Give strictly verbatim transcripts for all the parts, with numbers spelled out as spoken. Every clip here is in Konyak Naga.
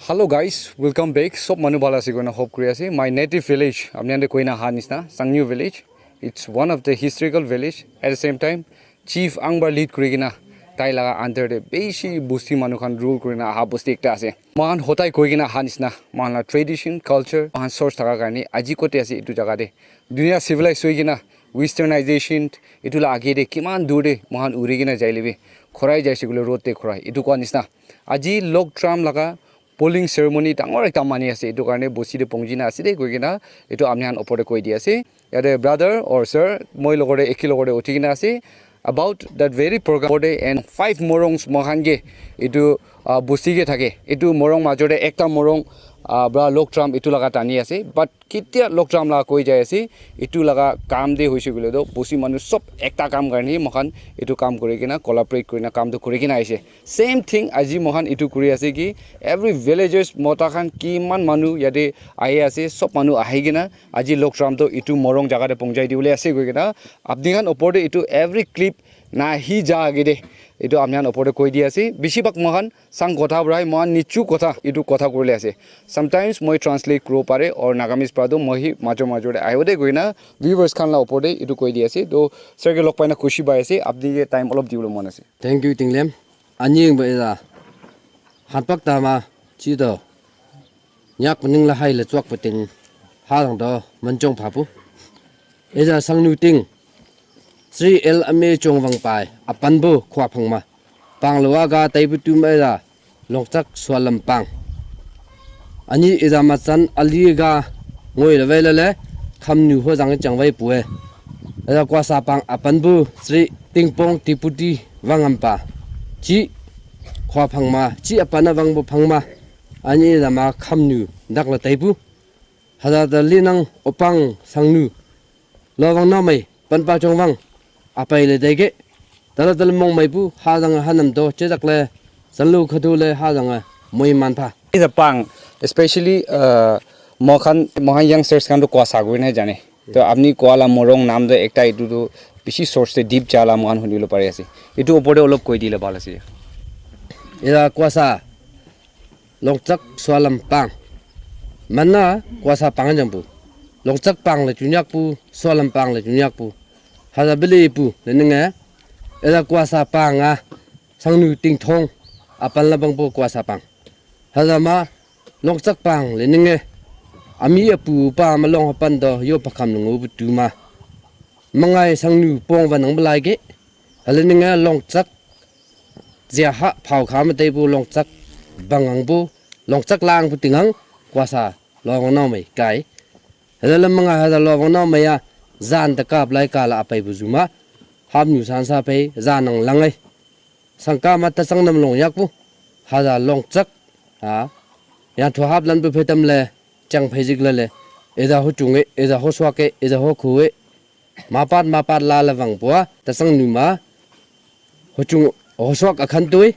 Hello guys, welcome back. Sob manu bhal ase koina hope kuri ase. My native village, apni khan te koina aha nisna, Sangnu village. It's one of the historical village. At the same time, chief Angbar lead kuri kena tai laga under te bishi bosti manu khan rule kuri kena aha bosti ekta ase. Moikhan hotai koi kena aha nisna, moikhan la tradition, culture, moikhan source thaka karne aji kote ase etu jaga te. Dunia civilized hoi kena westernization etu la age te kiman dur te moikhan uri kena jai lebi khorai jaise koile road te khorai. Etu koa nisna. Aji log drum laga polling ceremony dangor ekta mani ase. Etu karne bosti te pongji na ase de koi kena etu apni khan opor te koi di ase. Yate brother or sir, moi logor te, eki logor te uthi kena ase. About that very program, and five morongs moikhan ke etu, ah, bosti ke thake. Etu morong major te ekta morong, ah, bra log drum etu laga tani ase. But ketia log drum la koi jai ase, etu laga kam de hoise koile to bosti manu sob ekta kam karne moikhan etu kam kuri kena collaborate kuri kena kam to kuri kena aise. Same thing aji moikhan etu kuri ase ki every villagers mota khan kiman manu yate ahi ase, sob manu ahi kena aji log drum to etu morong jaga te pongjai dibole ase koi kena apni khan opor te etu every clip nahi ja age te etu apni khan opor te koi di ase. Bishi bhag moikhan sang kotha para moikhan nichu kotha etu kotha kuri le ase. Sometimes moi translate kuri bo pare or Nagamese para to moi hi major major te ahibo de koi kena viewers khan la opor te etu koi di ase. To sir ke log pai na khushi pai ase, apni ke time olop dibole mon ase. Thank you, Tinglem. Anying ba ida. Hanpak tama chi do. Nyak pening la hai le chuak peting. Ha dang do manchong phapu. Ida Sangnu ting. Sri L Ame Chong Vang Pai. Apan bu khua phang ma. Pang lo aga tai bu tu ma ida. Longchak Sualam Pang. Ani ida ma chan ali ga ngoi le vai le le. Kham nu ho jang chang vai pu e. Ida kua sa pang apan bu Sri Tingpong Tiputi Vang Ampa. Chi khua phang ma. Chi apan a vang bu phang ma. Ani ida ma kham nu dak la tai bu. Hada da li nang opang Sangnu. Lo vang na mai. Pan pa chong vang. Apai le dai ke. Tala tala mong mai pu ha jang hanam to che jak le. San lu khadu le ha jang moi man pha. Is a pang, especially, uh, moikhan, moikhan youngsters khan to kua sa gui na jane. To apni kua la morong nam to ekta etu to bishi source te deep ja la moikhan huni lo pari ase. Etu opor te olop koi dile bhal ase. Ida kua sa. Longchak Sualam Pang. Mana kua sa pang jang pu. Longchak pang le chunyak pu, Sualam pang le chunyak pu. Hada bele pu, le ninge. Eda kua sa pang a, Sangnu Tingthong. Apan la bang pu kua sa pang. Hada ma, Longchak pang le ninge. Ami apu pa ma long hapan do, yo pakam nungu bu tu ma. Mangai Sangnu pong va nang belai ke. Hale ninge Longchak Zia ha phau kha ma tei bu Longchak bang ang bu Longchak lang bu ting ang kua sa lo vang nau mai kai. Hada lam manga hada lo vang nau mai a zan ta kap lai ka la apai bu zu ma. Hap nu san sa pei zan ang lang ai. Sang ka ma ta sang nam long yak bu. Hada Longchak. Ha. Yang thu hap lan bu phe tam le. Chang phe zik la le. Eza ho chung e, eza ho suak e, eza ho khu e. Mapat, mapat la la vang pua, ta sang nu ma, huchung husuak akhan tui,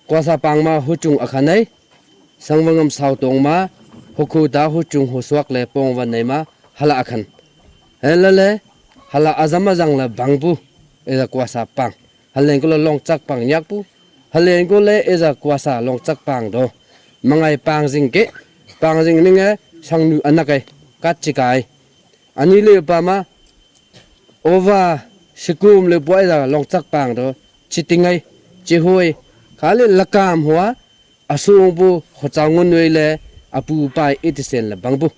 kua sa pang ma huchung akhan ai, sang vangam sau tong ma, hukhu ta huchung husuak le pong van nei ma, hala akhan. Hala le, hala azam azang la bang pu, eza kua sa pang. Halen ko la Longchak pang nyak pu, halen ko le eza kua sa Longchak pang do. Mangai pang zing ke, pang zing ninge, sang nu anak ai, kat chikai. Ani le pa ma, ova sikum le pua ida Longchak pang do, chitingai, chihui, khali lakam hua, asung bu, hochang ngun nui le, apu pai iti sen le bang bu.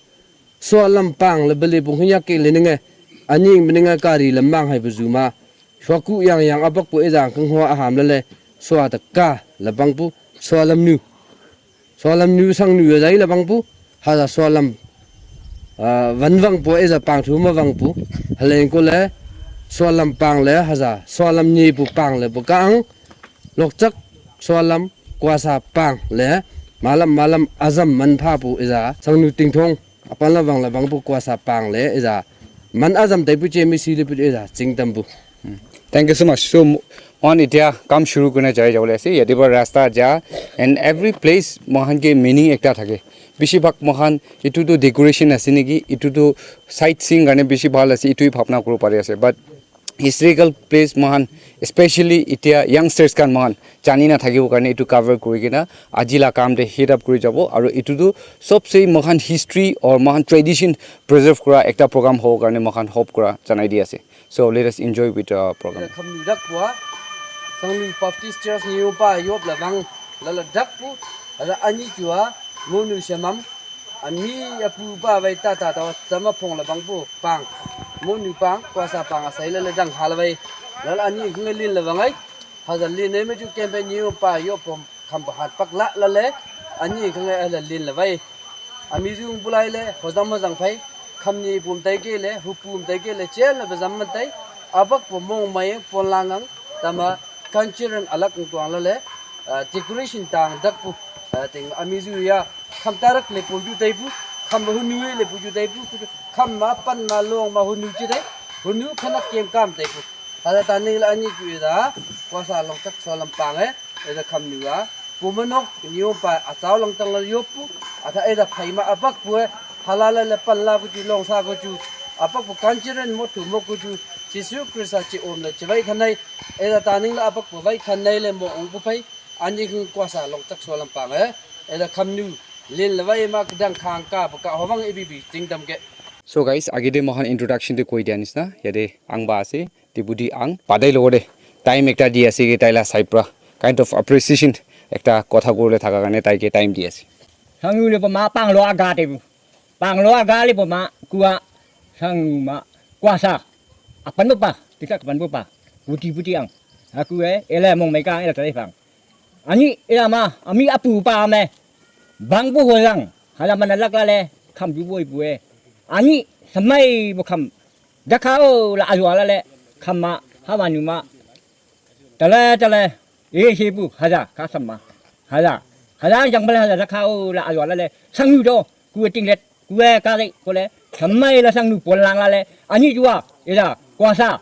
Sualam pang le beli bu hinyak ke le ninge, ani ing ninge kari le mang hai bu zu ma. Suaku yang yang abak bu ida kang hua aham le le, sua ta ka le bang bu, sualam nu. Sualam nu sang nu ya zai la bang pu, haza sualam, ah, van vang pu eza pang thu ma vang pu, halen ko le, sualam pang le haza, sualam ni pu pang le bu kang, Longchak sualam kuasa pang le, malam malam azam man pha pu eza, sang nu ting thong, apan la vang la vang pu kuasa pang le eza, man azam tai pu che mi si le pu eza, ching tam pu. Thank you so much. So, mo- mohan etia kam shuru kurina jai jabole ase. Yate para rasta ja and every place mohan ke meaning ekta thake. Bishi bhag mohan etu tu decoration ase niki, etu tu sightseeing karne bishi bhal ase, etu hi bhabna kuribo pari ase. But historical place moikhan, especially itia youngsters khan moikhan jani na thakibo karne etu cover kuri kena aji la kam te head up kuri jabo. Aru etu tu sobse moikhan history or moikhan tradition preserve kura ekta program hobo karne moikhan hope kura janai di ase. So let us enjoy with the program. Kham nu dak pua, sang nu Baptist Church ni pa yop la bang la la dak pu, ala ani chua, mo nu shamam, ami apu pa vai ta ta ta sama phong la bang pu pang, mo nu pang, kwa sa pang asai la la dang hal vai, la la ani khung lin la bang ai, haza lin ne me chu campaign ni pa yop pom kham ba hat pak la la le, ani khung la lin la vai. Ami jung bulai le, hozam hozang phai, kham ni pum tai ke le, hu pum tai ke le, chel na bazam man tai, abak po mong mai pon langang, tama cultural alak tuang la le, ah, decoration tang dak pu, ah, ting ami ju ya, kham tarak le pu ju tai pu, kham ba hunu le pu ju tai pu, kham ma pan ma long ma hunu chi tai, hunu khanak kem kam tai pu. Ada taning la ani ju ida, kwa sa long chak so lam pang eh, ida kham nu a, pu manok, ni pa, a chau lang tang la yop pu, ada ida phai ma abak pu eh, halala le pan la ku ju long sa ku ju, abak pu cultural mo tu mo ku ju, Jisu Krista chi om le chi vai khanai, ida taning la abak pu vai khanai le mo ong pu phai, ani khung kwa sa long chak so lam pang eh, ida kham nu, lin la vai ma dang khang ka, pa ka howang ibi bi ting dam ke. So guys, agi de mohan introduction de koi dia nisna, yade ang ba ase, Deputy ang, padai logo de, time ekta di ase ke tai la sai pra, kind of appreciation, ekta kotha kuri le thaka karne tai ke time di ase. Sangu le pa ma pang lo aga te bu. Pang lo aga le pa ma kua sangu ma kua sa. Apan bu pa, kita kapan bu pa. Puti puti ang. Aku eh, ele mong mai ka, ele tare pang. Ani, ila ma, ami apu pa me. Bang bu ho lang. Hala mana lak la le, kham ju boi bu eh. Ani, samai bu kham. Dakha o la azwa la le, kham ma, hawa nu ma. Tale, tale, e se bu, haza, ka sam ma. Haza, haza, jang bale haza, dakha o la azwa la le, sang nu do, ku ting let, ku e ka le, ko le, samai la sang nu pon lang la le, ani jua, ila, kwa sa,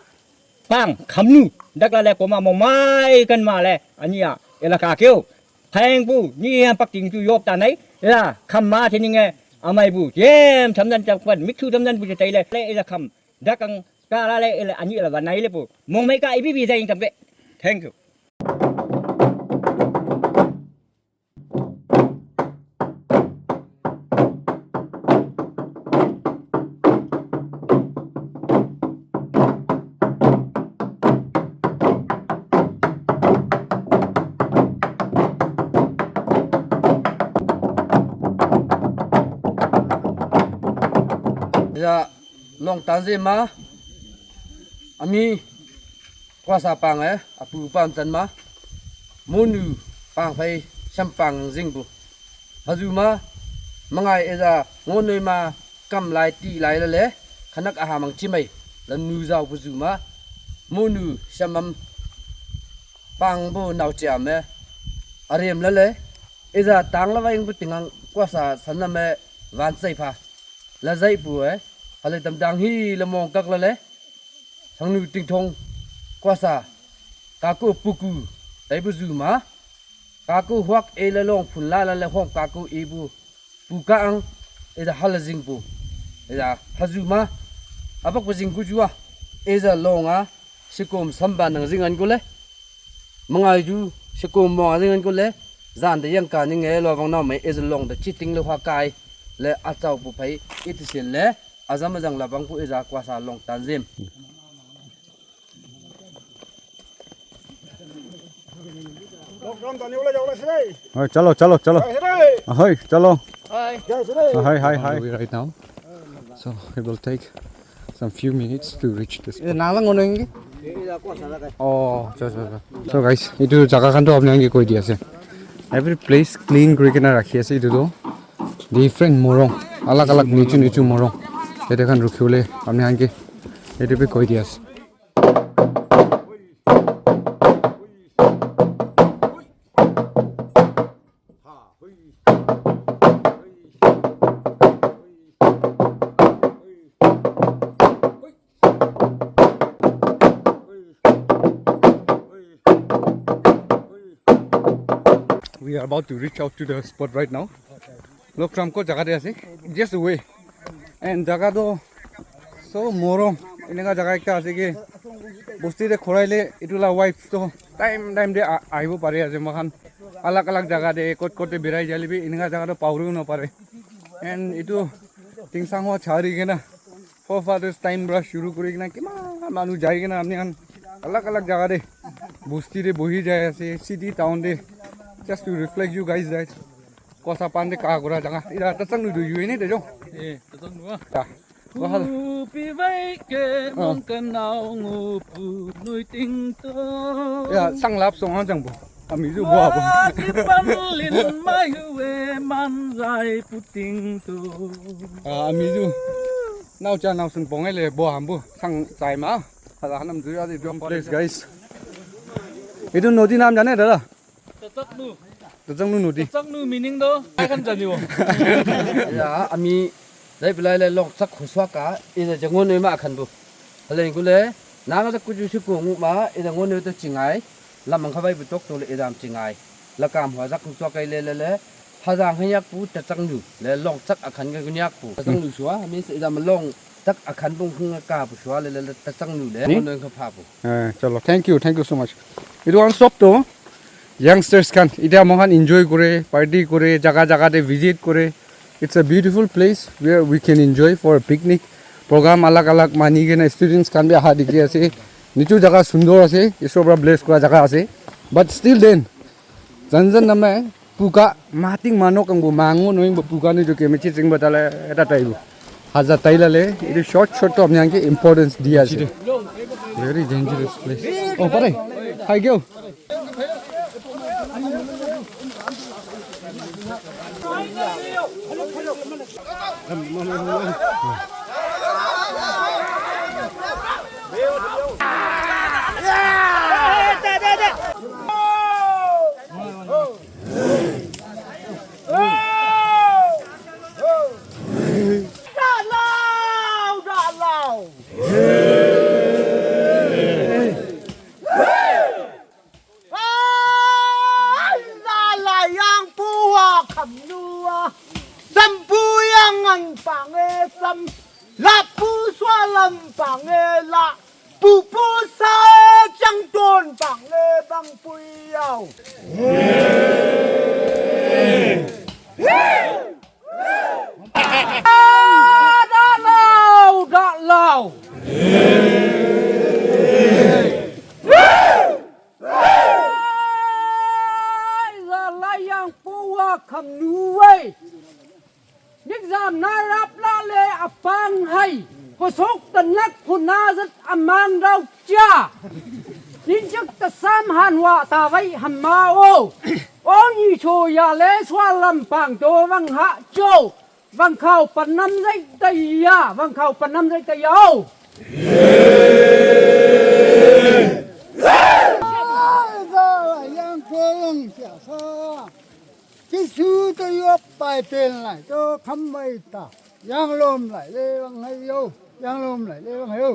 pang, kham nu, dak la le, ko ma, mo mai kan ma le, ani ya, ila ka keo, phang bu, ni ya pak ting ju yop ta nai, ila, kham ma te ni nge, amai bu, jem, tham dan chak pan, mik thu tham dan bu te tai le, le, ila kham, Dakang kala le ele ani ele banai le pu. Mong mai ka ibi bi jai tam pe. Thank you. Ya, long tan je ma. Ami, kwa sa pang eh, apu pam chan ma. Monu pang phai, sham pang jing bu. Haju ma, mangai eza, ngonoi ma, kam lai ti lai la le, khanak aha mang chi mai, la nu zau bu ju ma. Monu shamam, pang bu nau chiam eh, arem la le, eza tang la vaing bu tingang, kwa sa sanam eh, van sai pha. La zai pu eh, hale tam dang hi la mong kak la le. Sang nu ting thong, kwa sa, ka ko pu ku, tai bu ju ma. Ka ko huak e la long phun la la le hong ka ko e bu. Pu ka ang, e da hal jing pu. E da ha ju ma. Abak bu jing ku ju a. E da long a, sikom samba nang jing an ko le. Mangai ju, sikom mong a jing an ko le. Zan de yang ka ni nge lo bang nau mai e da long da chi ting le hua kai. Le a chau pu phai, it sil le. Azam azang labang pu eza kwa sa long tan jim. Hoi, chalo, chalo, chalo. Ahoi, chalo. Hi. Ahoi, hi, hi. On the way right now. So it will take some few minutes to reach this spot. Nang lang ngono ngi. Oh, chalo, chalo. So guys, itu jaga khan to apni khan ke koi dia ase. Every place clean kuri kena rakhi ase itu to. Different morung, alag alag nichu nichu morung. Yate khan rukhi bole ami khan ke yate bi koi di ase. We are about to reach out to the spot right now. Lokram ko jaga de ase, just away. And jaga to so morung, eneka jaga ekta ase ki Bosti te khorai le itu la vibes to time time te a- ahibo pare ase. Moikhan alag alag jaga te kot kot te birai jale bi enika jaga to pahori bo napare. And itu Tingsang wa chari kena forefathers time pra shuru kuri kena kiman manu jai kena apni khan alag alag jaga te bosti te bohi jai ase, city town te, just to reflect you guys that Kosa pan te ka kura jaga. Ira tatsang nu du yu ni de jong. Eh, tatsang nu. Ta. Wahal. Upi vai ke Ah. Mong kanau ngu pu nui ting to. Ya, sang lap song ang jang bu. Ami ju bua bu. Wa ki pan lin mai hue man zai pu ting to. Ah, ami ju. Nau cha nau sung pong le bua ham bu. Sang zai ma. Hala hanam ju ya de jong. Please, guys. Itu nodi nam jane dada? Tachak nu. Tachak nu nodi. Tachak nu meaning do. Ai khan jani wo. Ya, ami dai pilai le long chak khuswa ka, ida jangon noi ma khan bu. Hale gule, nang da ku ju si ku ngu ma, ida ngon noi to chingai. Lam ang khavai bu tok to le idam chingai. La kam hwa jak ku chwa kai le le le. Hazang han yak pu tachak nu. Le long chak akhan ga gun yak pu. Tachak nu swa, means idam long chak akhan bung khung ka pu swa le le le tachak nu le. Ni? Ngon noi kha pha pu. Eh, chalo, thank you, thank you so much. Itu one stop to youngsters khan, itia moikhan enjoy kore, party kore, jaga jaga te visit kore. It's a beautiful place where we can enjoy for a picnic program. Alag alag mani kena students khan bi aha dikhi ase. Nitu jaga sundor ase, Isor pra bless kura jaga ase. But still then, Zan zan namai puka mating manok ang bu mango noing bu puka ni jo ke mechi ching ba tale eta tai bu. Haja tai la le, iri short short to apni ang ke importance diya ase. Very dangerous place. Oh, pare. Hai kyo? Sampu yang ang pange sam. La pu swa lam pange la. Pu pu sa e chang ton pange bang pui yao. Da lao, da lao. La la yang pu wa kham nu wei. Nik zam na rap la le a pang hai. Ko sok ta nak ko na zat a man rau cha. Nin chak ta sam han wa ta vai ham ma o. O ni cho ya le swa lam pang to vang ha cho. Vang khao pan nam zai ta ya. Vang khao pan nam zai ta ya o. Yang ko yang sia sa. Jisu to yuap pai pen lai to kham mai ta. Yang lom lai le vang hai yo. Yang lom lai le vang hai yo.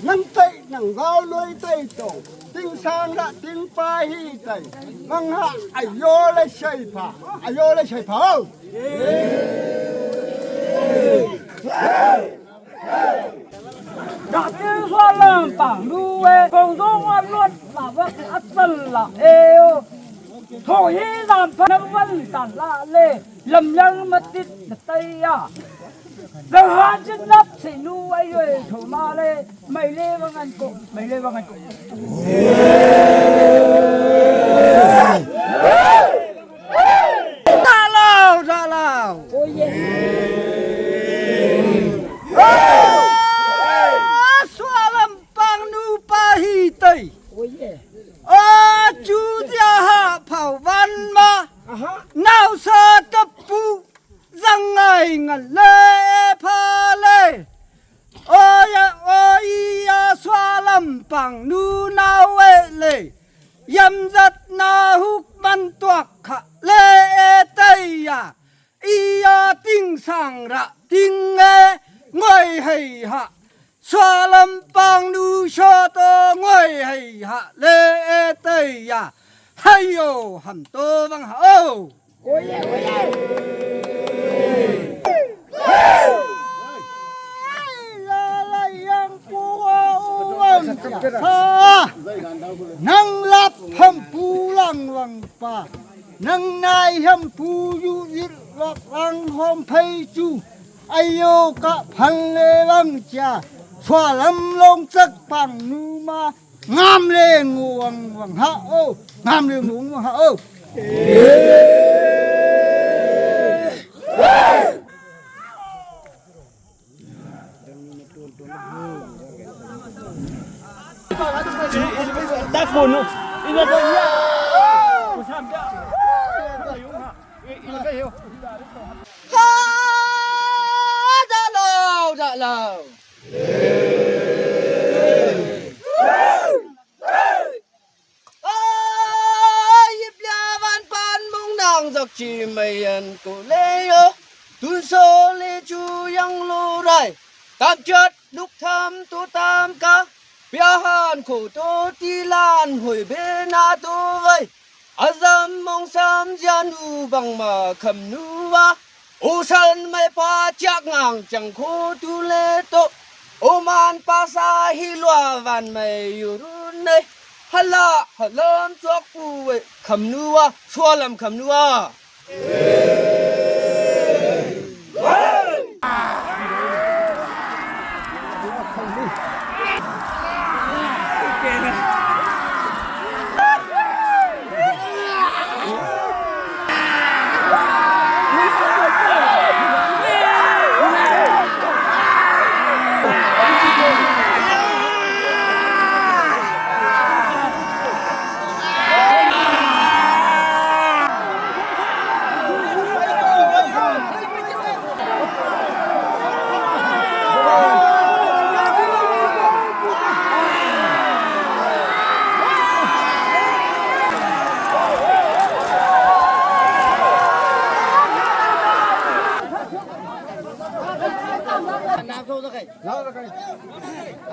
Nang tei, nang gau lui tei tong, ting sang ra, ting pa hi tei, nang ha, ayo le shai pha, ayo le shai pha, oh. Dah tin sualam pang lu e, kong zong a luat la vak a san la e o. Tho hi lam pha na van tan la le, lam yang ma tit na tai ya. Zong ha chin nap se nu ai yoi tho ma le, mai le vang an ko, mai le vang an ko. Dah lau, dah lau. Oh, yeah. Oh, sualam pang nu pa hi tei. Oh, yeah. Oh, chu dia ha phau van ma. Aha. Nau sa ta pu zang ngai ngal le pha le. Oi a, oi a, sualam pang nu nau e le. Yam zat na huk man tuak kha le e tei ya. I a ting sang ra ting e ngoi hei ha. Sualam pang nu sho to ngoi hei ha le e tei ya. Hai yo ham to vang ha o. Oi, oi, oi. Nang lap ham pu lang wang pa. Nang nai ham pu yu yit lok lang hom phei chu. Ayo ka phan le lang cha. Sualam long chak pang nu ma. Ngam le ngu wang wang ha o. Ngam le ngu wang ha o. Ha, dah lau, dah lau. Ai, yip lia van pan mung nang zak chi mai yan ko le yo. Tun so le chu yang lo rai. Tam chat luk tham tu tam ka. Pia han ko to ti lan hoi be na to vai. Azam mong sam zian u bang ma kham nu wa. U san mai pa chiak ngang chang kho tu le to. U man pa sa hi lua van mai yu run nei. Hala halam chuak pu e kham nu wa. Sualam kham nu wa.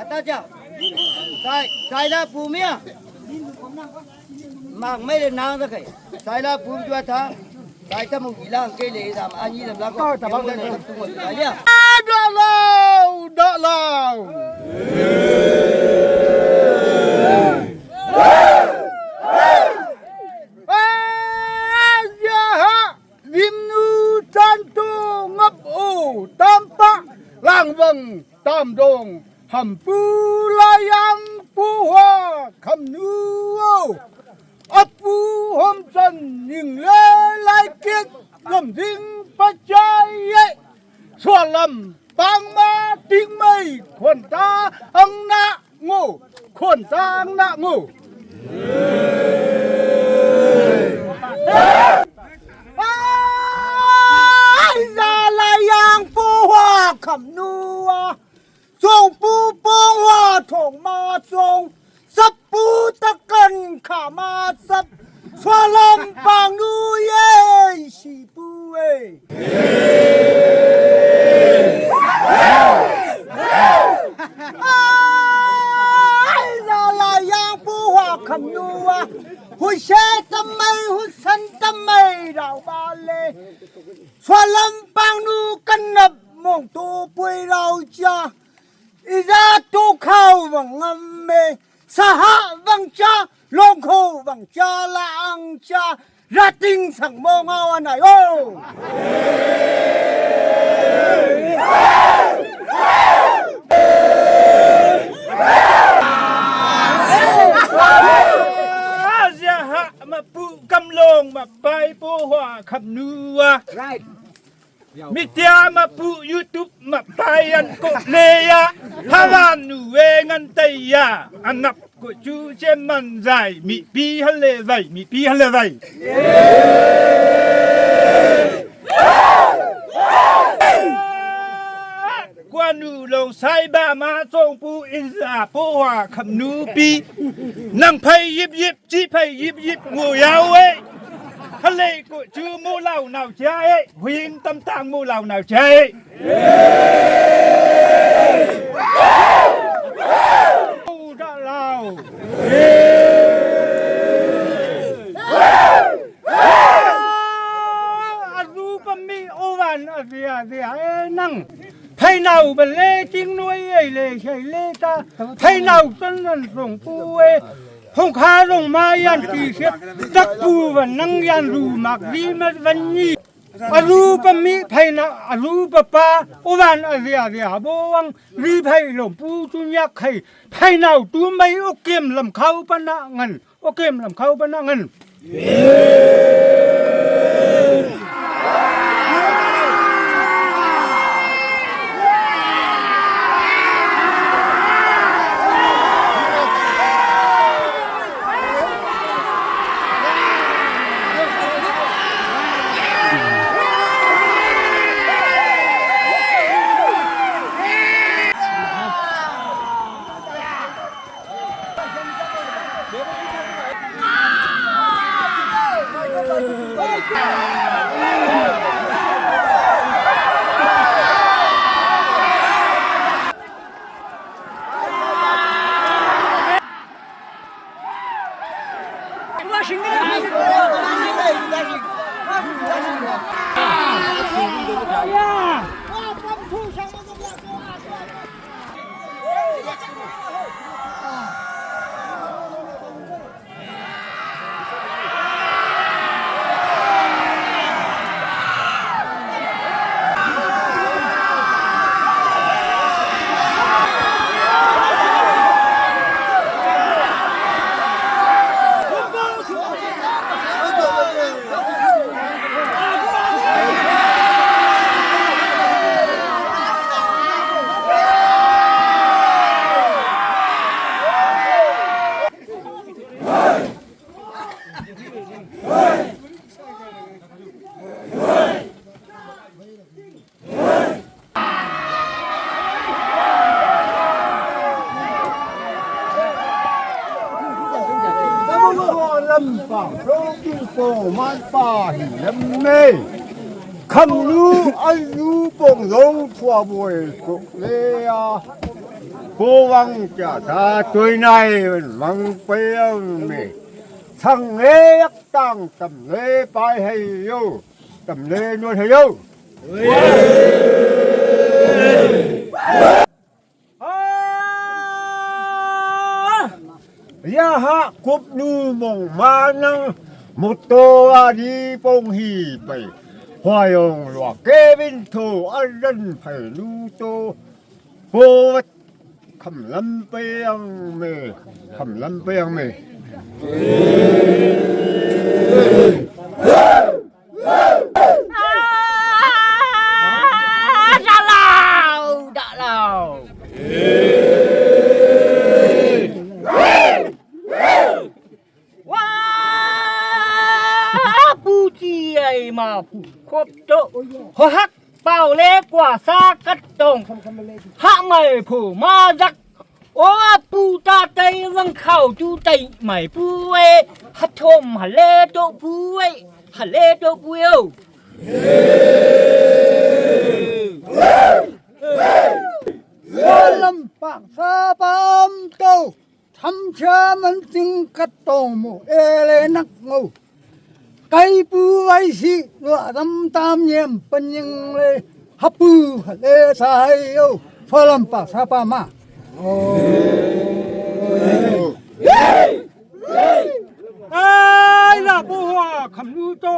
Ata cha. Sai, sai la pu mia. Mang mai le nang da kai. Sai la pu jua tha. Sai ta mu gi lang ke le dam ani dam la ko. Ta ba ta. Dah lau, dah lau. Ai ya ha. Limnu tantu ngap u tampa langwang tamdong hampu layang puha khamnu o. Apu hom chan ning le lai kit lam ding pachai ye. Sualam pang ma ting mai khon ta ang na ngo, khon ta ang na ngo. Ai, za Kham nu a, zong pu pong hua thong ma zong, sap pu takan kha ma sap, sua lam pang nu ye, si pu e. Ai, za la yang pu hua kham nu a, hui se tam mai, hui san tam mai, rau ba le. Sua lam pang nu kan nap mong tu pui rau cha. Iza tu khau vang ngam me. Saha vang cha, long khau vang cha, la ang cha. Rating sang mo ngau anai o. Asia ha ma pu kam long ma pai po hua kham nu a. Right. Mitia ma pu YouTube ma pai an ko le ya. Havan nu we ngan tai ya. Anap ko chu che man zai mi pi ha le vai, mi pi ha le vai. Kua nu long sai ba ma chong pu in za po hua kham nu pi. Nang phai yip yip, chi phai yip yip ngu yau e. Kha le ko chu mu lau nau cha e. Huing tam tang mu lau nau cha e. U da lau. A ru pa mi o van a zia zia e nang. Phai nau ba le ting nuai ei le sei le ta. Phai nau tan nan song pu e. Hong kha rong ma yan ti siat. Tak pu van nang yan ru mak di mat van ni. A lu pa mi phai na, a lu pa pa, u van a zia zia bo wang, ri phai lom pu chu nyak khai, phai nau tu mai o kem lam khau pa na ngan, o kem lam khau pa na ngan. Lam pa, ro king po man pa hi lam me. Kham lu an lu pong zong thua buai kok le a. Po wang cha ta tui nai mang pe ang me. Thang le yak tang tam le pai hei yo. Tam le nuai hei yo. Ya ha kup nu mong ma nang moto a di pong hi pai. Hua yong lua ke bin tho a ran phai lu to. Po kham lam pe ang me. Kham lam pe ang me. Ah, dah lau, dah lau. Wah, puji ai ma pu kop to. Ho hak. Pau le kua sa kat tong. Ha mai phu ma zak. O a pu ta tai wang khau tu tai mai pu e. Ha thom ha le to pu e. Ha le to pu e o. Lam pak sa pam to. Tham cha man ting kat tong mo e le nak ngo. Kai pu vai si lua dam tam nyem pan nying le ha pu ha le sa hai yo. Pha lam pa sa pa ma. Ai la pu hua kham lu to.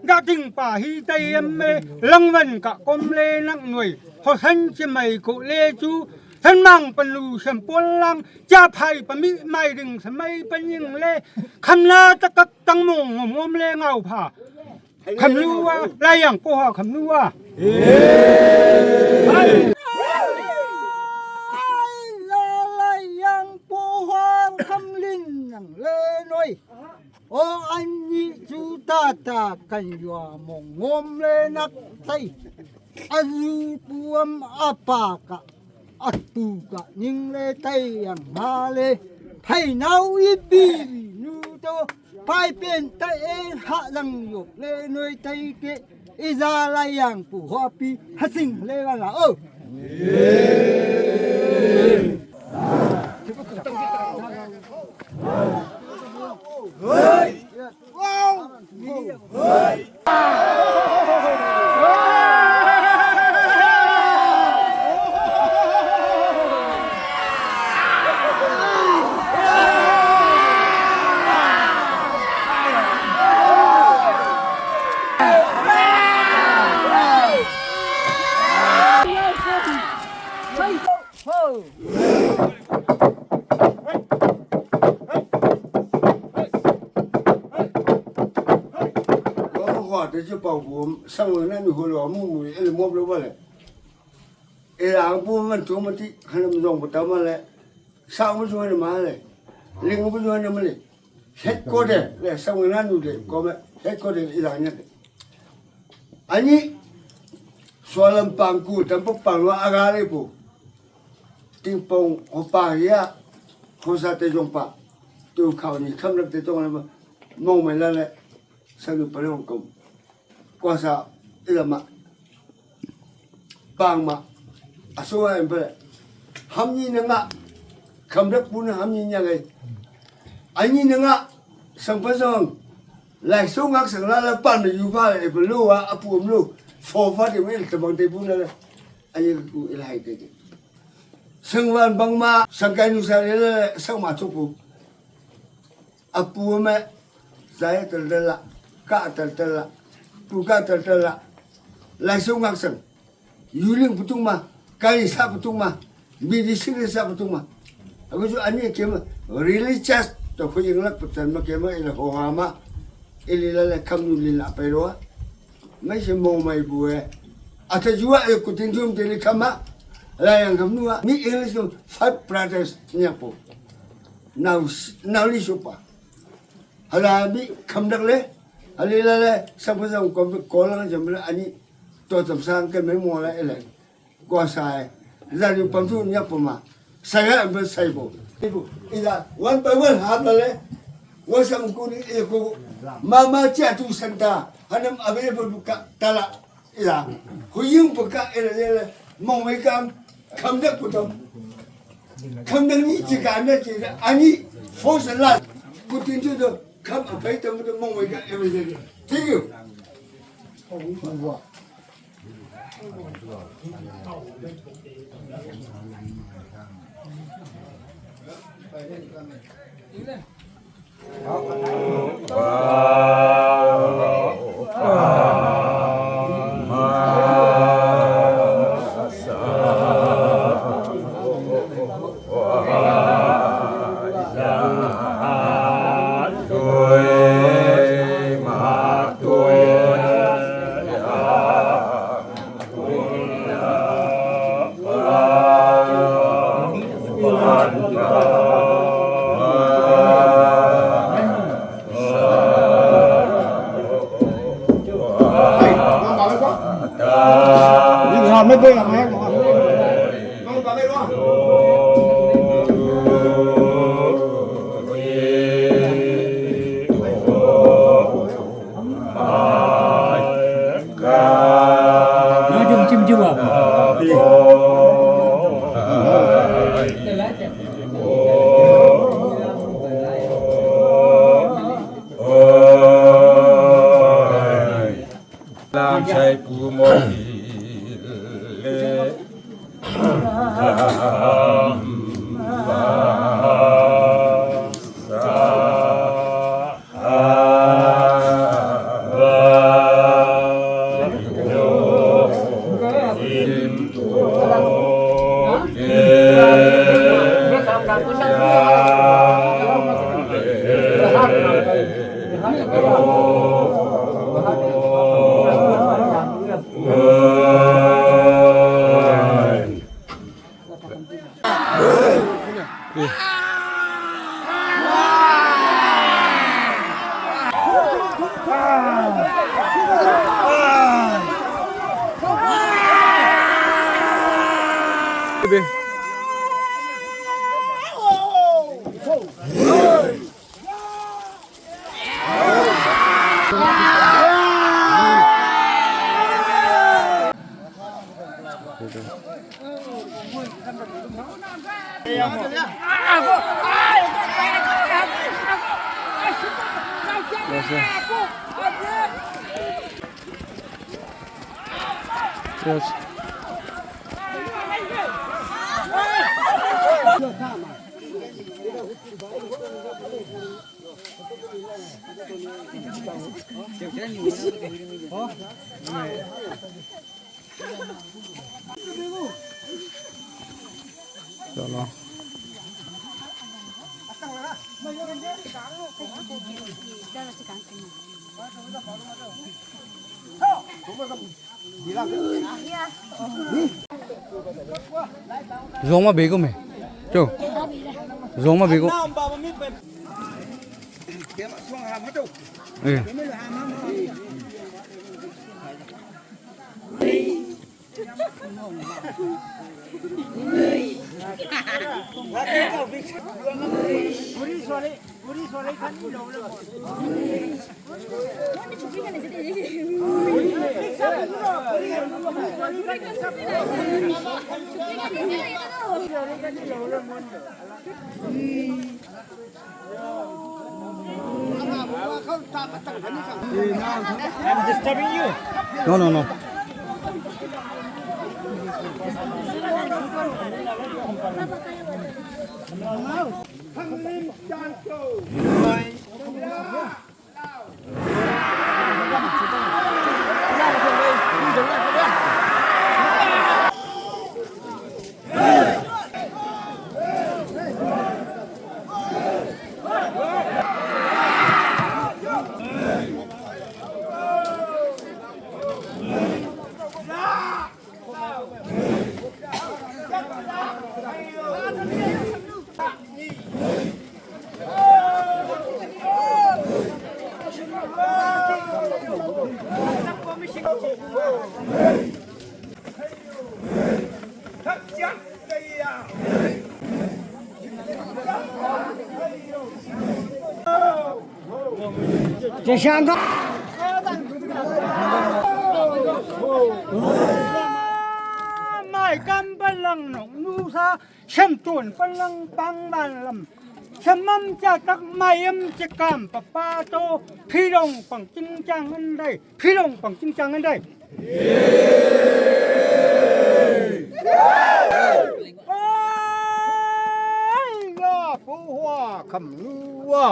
Ga ting pa hi tai em me lang van ka kom le nak noi. Ho san chi mai ko le chu. San mang pan lu sem pon lang. Cha phai pa mi mai ding sa mai pan nying le. Kham la ta kak tang mong ngom ngom le ngau pha. Kham lu wa, lai yang po ha kham lu wa. Ai la lai yang po ha kham lin yang le noi. O an ni chu ta ta kan yua mong ngom le nak tai. A zu pu am a pa ka. A tu ka ning le tai yang ma le. Phai nau i bi nu to. Pai pen ta e ha lang yok le noi tai ke. I za la yang pu ho pi ha sing le wa la o. Lo mo ko te ju pau bu sang na nu ho lo mu mu e le mo lo ba le. E la bu man tu ma ti han mo zong bu ta ma le. Sa mo ju na ma le. Ling mo ju na ma le. Headquarter le sang na nu de ko ma headquarter i la nya. Ani sualam pangku tampak pangwa agare po. Tingpong opa ya. Kosa te jong pa. Tu kau ni kam lak te tong lama. Mong mai la le. Sanu pa long kom. Kosa ilama. Pang ma. Aso wa em pele. Ham ni na nga. Kam lak puna ham ni nya gai. Ani na nga. Sang pa sang. Lai so ngak sang la la pan na yu pa le e pa lo wa apu am lo. Fo fa de me le tabang te puna le. Ani ku ilahai te te. Sang wan bang ma sang kai nu sa le le sang ma chok pu. Apu me zai tal tal la ka tal tal la pu ka tal tal la. Lai so ngak sang. Yuling putung ma, kari sa putung ma, bidi siri sa putung ma. Aku ju ani kema religious to ko jing lak putan ma kema ila ho ma. Ili la la kam nu lin la pai ro. Mai se mo mai bu e. Ata jua e kutin jum te li kama. La yang kam nu mi English no five brothers nya po. Now now li supa. Hala mi kam dak le. Ali la le sa pa sa ko ko la jam la ani to tam sang ke me mo la ele. Ko sai. Za ni pam tu nya pama. Sai ga ba sai bo. Ida one by one ha ba le. Wa sam ku ni e ko. Mama cha tu santa. Hanam available ka tala. Ida. Hu yung pa ka ele ele. Mong wei kam. Kam da ku tam. Kam da ni chi ka na chi da. Ani force la. Ku tin tu do. Kam a pai tam do mong wei ka ele ele. Thank you. 啊，没关系，没关系。 Lam sai pu mo ki le. Lam ba sa ha ba yo in to le. चलो। Zong ma bego me. Cho. Zong ma bego. Eh. I'm disturbing you. No, no, no. Mai kam balang nong nusa, sem tun balang pang ban lam. Sem mam cha tak mai em cha kam papa to, phi dong pang ching chang an dai, phi dong pang ching chang an dai. Ai, la pu hua kham lu wa.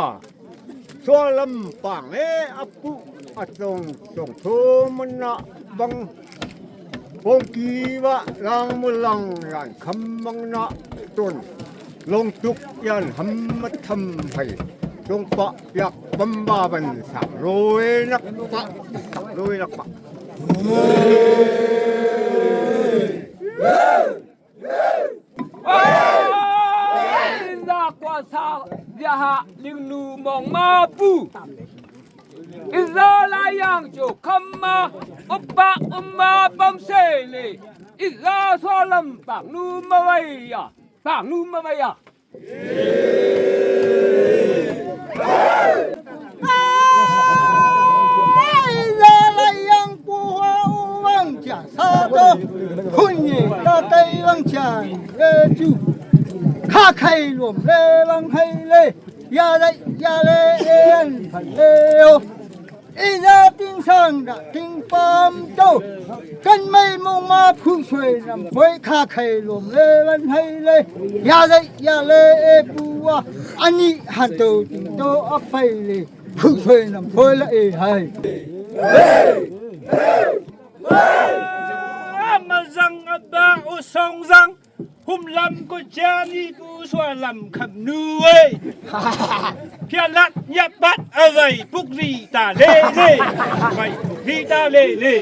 Sua lam pang e a pu a tong tong tho mana bang. Pong ki wa lang mu lang yan kham bang na ton. Long tuk yan ham ma tham hai. Tong pa piak bam ba ban sa. Roi nak pa. Roi nak pa. Inda kwa sa dia ha ling nu mong ma pu. Inda la yang cho kham ma. Upa uma pamsele, iza sua lam pangnu mawaya, pangnu mawaya. Ai, la la yang pu hua u wang cha sa to, hun ye ta tai wang cha ye chu, kha khai lom le wang hai le, ya le, ya le, e an phan le o. Ina ting sang da ting pam to. Kan mai mong ma phu sui nam poi kha khai lom le van hai le. Ya le ya le e pu wa. Ani han to ting to a pai le. Phu sui nam poi la e hai. Ama zang aba u song zang. Hum lam ko chani pu sua lam kham nu e. Pia lat nya pat a vai puk ri ta le le. Vai puk ri ta le le.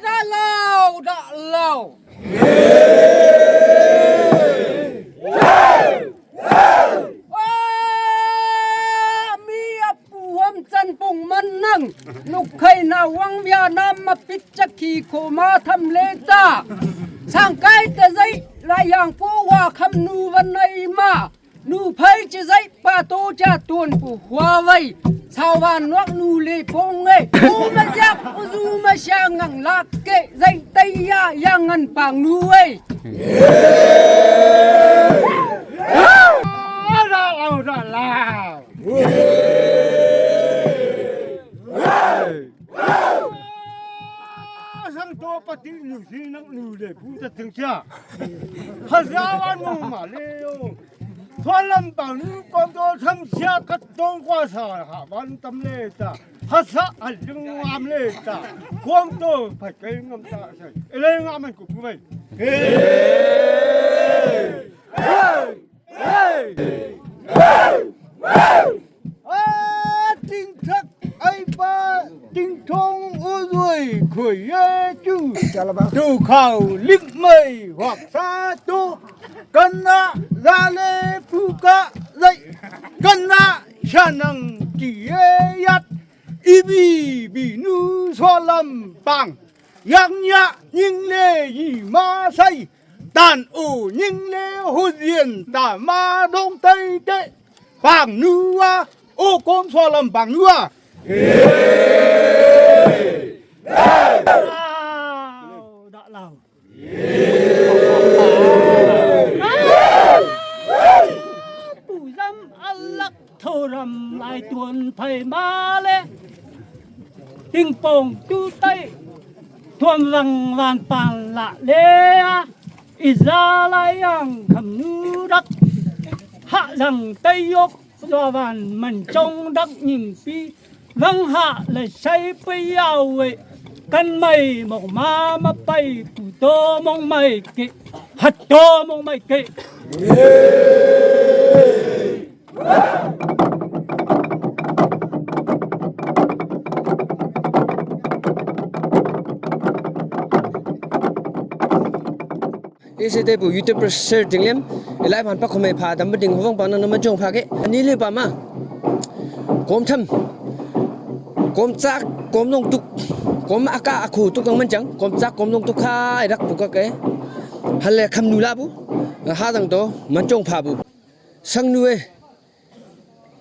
Da lao, da lao. Aa, mi a pu hom chan pung man nang. Nuk khai na wang bia nam ma pit cha khi ko ma tham le cha. Sang kai ta zai la yang pu wa kham nu van nai ma. Nu phai chi zai pa to cha tuan pu hua vai. Sao van nuak nu le pong e. U ma ziak u zu ma sia ngang lak ke. Zai tai ya ya ngan pang nu e. Ra lao, ra lao. Sang to pati nu si nang nu le pu ta ting sia. Ha za wa nu ma le yo. Thua lam pang nu kong to tham sia kat tong kwa sa ha van tam le ta. Ha sa a lung am le ta. Kong to pha kai ngam ta sa. E le ngam an ku pu bai. A ting thak ai pa ting thong u zui khui ye chu. Tu khau lim mai wak sa tu. Kan na za le pu ka zai. Kan na sha nang ki ye yat. I bi bi nu so lam pang. Yang ya ning le yi ma sai. Tan u ning le hu zien ta ma dong tai te. Pang nu a. U kom so lam pang nu a. Lao, da lao. Pu zam a lak tho ram lai tuan phai ma le. Ting pong tu tai. Tuan rang van pan la le a. I za lai yang kham nu dak. Ha zang tai yok. Zua van man chong dak ning pi. Vang ha le sai pe yau e. Kan mai mok ma ma pai pu to mong mai ke. Hat to mong mai ke. Ese te pu YouTube share ding lem. Ilai phan pa khomei pha dam ding hong pa nang na man chong pha ke. Ani le pa ma. Kom tham. Kom chak, kom nong tuk. Kom aka akhu tuk kang man chang. Kom chak, kom nong tuk khai rak pu ka ke. Hale kham nu la pu. Ha dang to man chong pha pu. Sang nu e.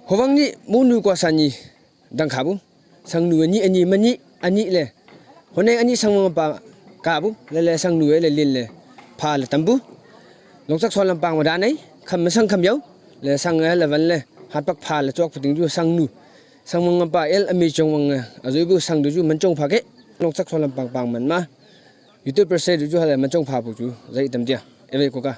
Howang ni mu nu kwa sa ni. Dang kha bu. Sang nu ani ani mani ani le. Honeng ani sang mangpa ka bu. Le le sang nu le lin le. Pha le tam bu. Longsak so lam pang ma da nei. Kham ma sang kham yau. Le sang le van le. Hat pak pha le chok puting ju sang nu. Sang mangpa el ami chong wang. Azui bu sang du ju man chong pha ke. Longsak so lam pang pang man ma. YouTube per se du ju ha le man chong pha bu ju. Zai tam dia. Eve ko ka.